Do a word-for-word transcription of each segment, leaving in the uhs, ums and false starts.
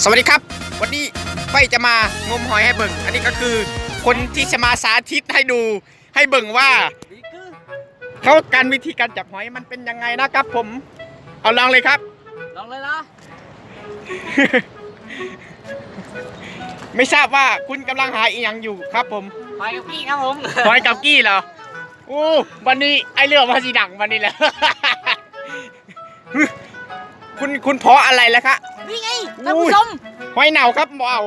สวัสดีครับ วันนี้ไฟจะมางมหอยให้เบิ่ง อันนี้ก็คือคนที่จะมาสาธิตให้ดู ให้เบิ่งว่าเขาการวิธีการจับหอยมันเป็นยังไงนะครับผม เอาลองเลยครับ ลองเลยเหรอ ไม่ทราบว่าคุณกำลังหาอีหยังอยู่ครับผม หอยกับกี้ครับผม หอยกับกี้เหรอ โอ้ วันนี้ไอ้เรื่องว่าสีดังวันนี้แหละ คุณคุณเพาะอะไรแล้วคะ นี่ไงท่านผู้ชม หอยเน่าครับบ่เอา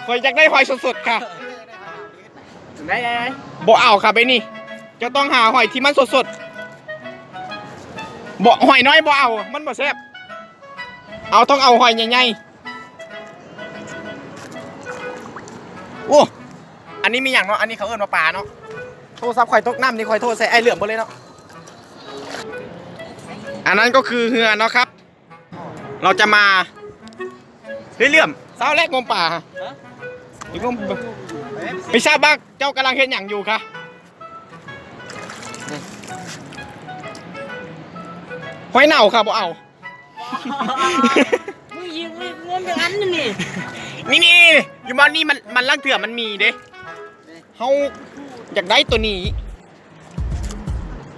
หอยอยากได้หอยสดๆค่ะ ได้ได้ได้ บ่เอาครับไอ้นี่ จะต้องหาหอยที่มันสดๆบ่หอยน้อยบ่เอา มันบ่แซ่บ เอาต้องเอาหอยใหญ่ๆ โอ้ อันนี้มีอย่างเนาะ อันนี้เขาเอิ้นว่าปลาเนาะ โทรศัพท์ข่อยตกน้ำนี่ข่อยโทรใส่ไอ้เหลือมไปเลยเนาะ อันนั้นก็คือเฮือเนาะครับ เราจะมาเรื่อยๆเช้าแรกงมป่าฮะงมไม่ทราบว่าเจ้ากำลังเห็นอย่างอยู่คะหอยเน่าค่ะบ่เอา มึงยิงมึงงมอย่างนั้นนี่ นี่นี่อยู่บ้านนี่มันมันลังเถื่อมันมีเด้เฮาอยากได้ตัวนี้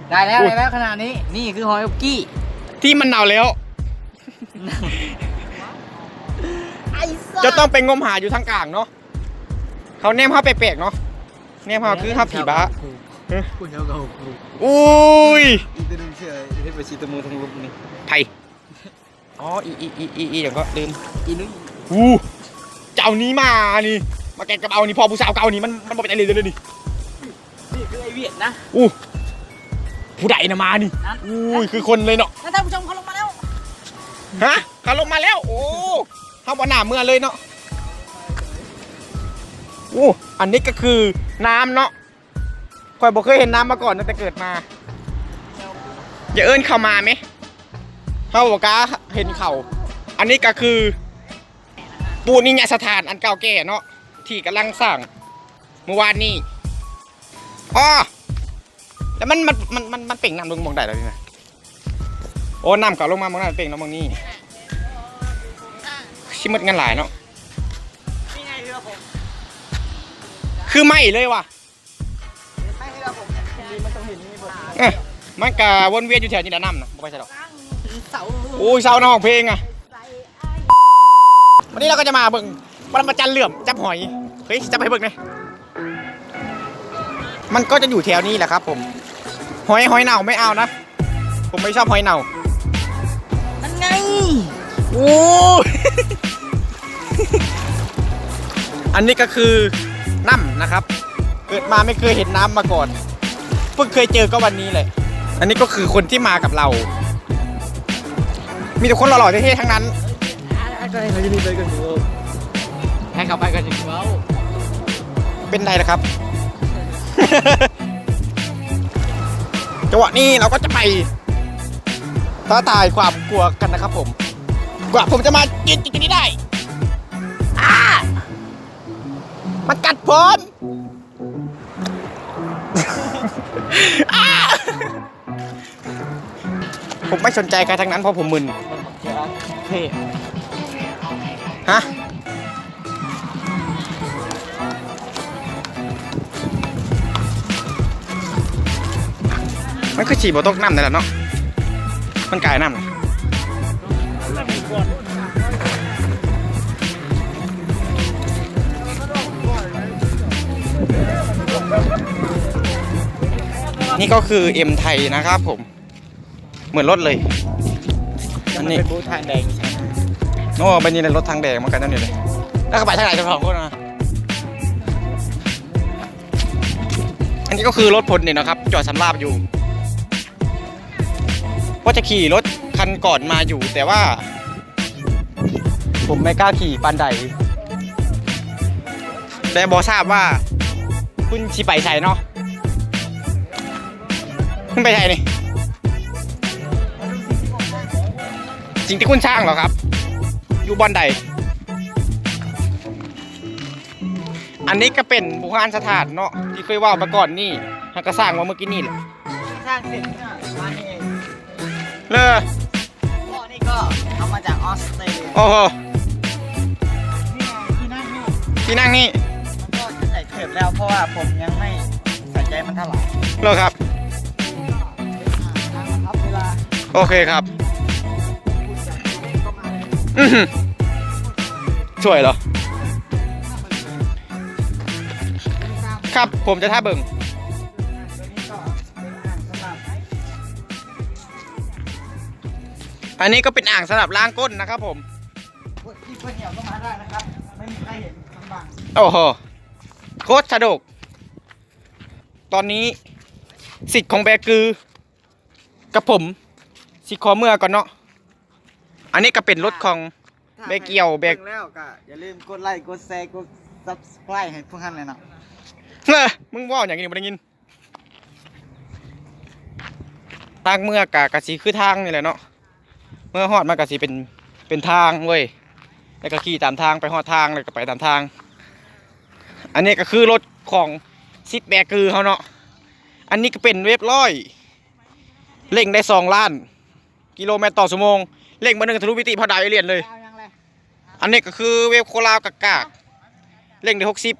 ได้แล้วได้แล้วขนาดนี้ นี่คือหอยกับกี้ ที่มันเน่าแล้ว ไอ้สั จะต้องไปงมหาอยู่ทางกลางเนาะ เขาแนมเฮาแปลกๆเนาะ แนมเฮาคือเฮาผีบ้า คุณเจ้าเก่ากู อุ้ย อีกตัวหนึ่งเชื่อเฮ็ดไปชีตะมูทั้งลุกนี่ ไผอ๋อ อีอีอีอีอีเดี๋ยวก็ลืม อีนุ้ย อู้เจ้านี้มานี่ มาแกะกับเอานี่พอผู้สาวเก่านี่มันมันบ่เป็นอะไรเลยนี่ นี่คือไอเวียดนะ อู้ผู้ใดนะมานี่ อุ้ยคือคนเลยเนาะ แล้วท่านผู้ชมเขาลงมาแล้ว ฮะเขาลงมาแล้ว โอ้เขาบ่หน้าเมือเลยเนาะ โอ้อันนี้ก็คือน้ำเนาะข่อยบ่เคยเห็นน้ำมาก่อนตั้งแต่เกิดมา อย่าเอิ้นเข้ามาไหมเขาบอกกล้าเห็นเขา อันนี้ก็คือปูนิยสถานอันเก่าแก่เนาะที่กำลังสร้างเมื่อวานนี้อ๋อแล้วมันมันมันมันมันเป่งน้ำลงมองได้แล้วนี่นะโอ้น้ำเขาลงมามองนั้นเป่งแล้วมองนี่ชิมดเงินหลายเนาะ นี่ไงเรือผม คือไม่เลยว่ะ ไม่เรือผม เออมันกะวนเวียนอยู่แถวนี้แหละน้ำนะบ่ไปใช่หรอก เสา โอ้ยเศร้านะห้องเพลงอ่ะ วันนี้เราก็จะมาเบิ่งปรมาจารย์เหลื่อมจับหอย เฮ้ย จับให้เบิ่งหน่อยมันก็จะอยู่แถวนี้แหละครับผม หอยหอยเน่าไม่เอานะ ผมไม่ชอบหอยเน่า นั่นไง โอ้ยอันนี้ก็คือน้ำนะครับ เกิดมาไม่เคยเห็นน้ำมาก่อน เพิ่งเคยเจอก็วันนี้แหละ อันนี้ก็คือคนที่มากับเรา มีแต่คนหล่อๆเท่ๆทั้งนั้น ก็ให้เขาจะมีไปกันอยู่ ให้เขาไปกันดีกว่า เป็นไรนะครับ จังหวะนี้เราก็จะไปท้าทายความกลัวกันนะครับผม กว่าผมจะมายืนจุดนี้ได้อ้ามันกัดผมอ้าผมไม่สนใจใครทั้งนั้นเพราะผมมึน เท่ ฮะ มันคือสีบ่ตกน้ำนั่นแหละเนาะ มันกายน้ำน่ะนี่ก็คือเอ็มไทยนะครับผม เหมือนรถเลย อันนี้ เป็นบูธทางแดงใช่ไหม โอ้เป็นยังไงรถทางแดงเหมือนกันนั่นนี่เลยแล้วก็ไปทางไหนกันสองคนนะ อันนี้ก็คือรถพลเนี่ยนะครับ จอดสำราบอยู่ว่าจะขี่รถคันก่อนมาอยู่ แต่ว่า ผมไม่กล้าขี่ปานใดแต่บอทราบว่า คุณสิไปใส่เนาะคุณไปใส่นี่สิ่งที่คุณสร้างเหรอครับ อยู่บ่อนใด อันนี้ก็เป็นโบราณสถานเนาะที่เคยว่ามาก่อนนี่หากกระสร้างมาเมื่อกี้นี่แหละ สร้างเสร็จเนี่ยมานี่เอง เลอ พ่อนี่ก็เอามา จากออสเตรเลีย โอ้โห นี่ไงที่นั่งนี่ ที่นั่งนี่ มันก็จะใส่เกิบแล้วเพราะว่าผมยังไม่ใส่ใจมันเท่าไหร่ เหรอครับ นะครับเวลา โอเคครับ อือหือสวยเหรอ ครับ ผมจะท่าเบิ่ง ตัวนี้ก็เป็นอ่างสำหรับ อันนี้ก็เป็นอ่างสำหรับล้างก้นนะครับผม ที่เพื่อนเหี่ยวก็มาได้นะครับ ไม่มีใครเห็นลำบาก โอ้โห โคตรสะดวก ตอนนี้สิทธิ์ของแบกือ กับผม สิขอเมือก่อนเนาะ อันนี้ก็เป็นรถของ แบกเกี่ยวแบก แล้วก็อย่าลืมกดไลค์กดแชร์กด subscribe ให้พวกท่านเลยเนาะ เฮ้อ มึงว่าอย่างนี้บ่ได้ยิน ทางเมือกะกะสีคือทางนี่แหละเนาะ เมือฮอดมันกะสีเป็นเป็นทางเว้ย แล้วก็ขี่ตามทางไปฮอดทางแล้วก็ไปตามทาง อันนี้ก็คือรถของสิทธิ์แบกือเขาเนาะ อันนี้ก็เป็นเวฟร้อย เร่งได้สองล้าน กิโลเมตรต่อชั่วโมง เร่งมาหนึ่งทะลุมิติพอได้เอเลียนเลย เอายังไง อันนี้ก็คือเวฟโคลาวกากๆเร่งได้หกสิบ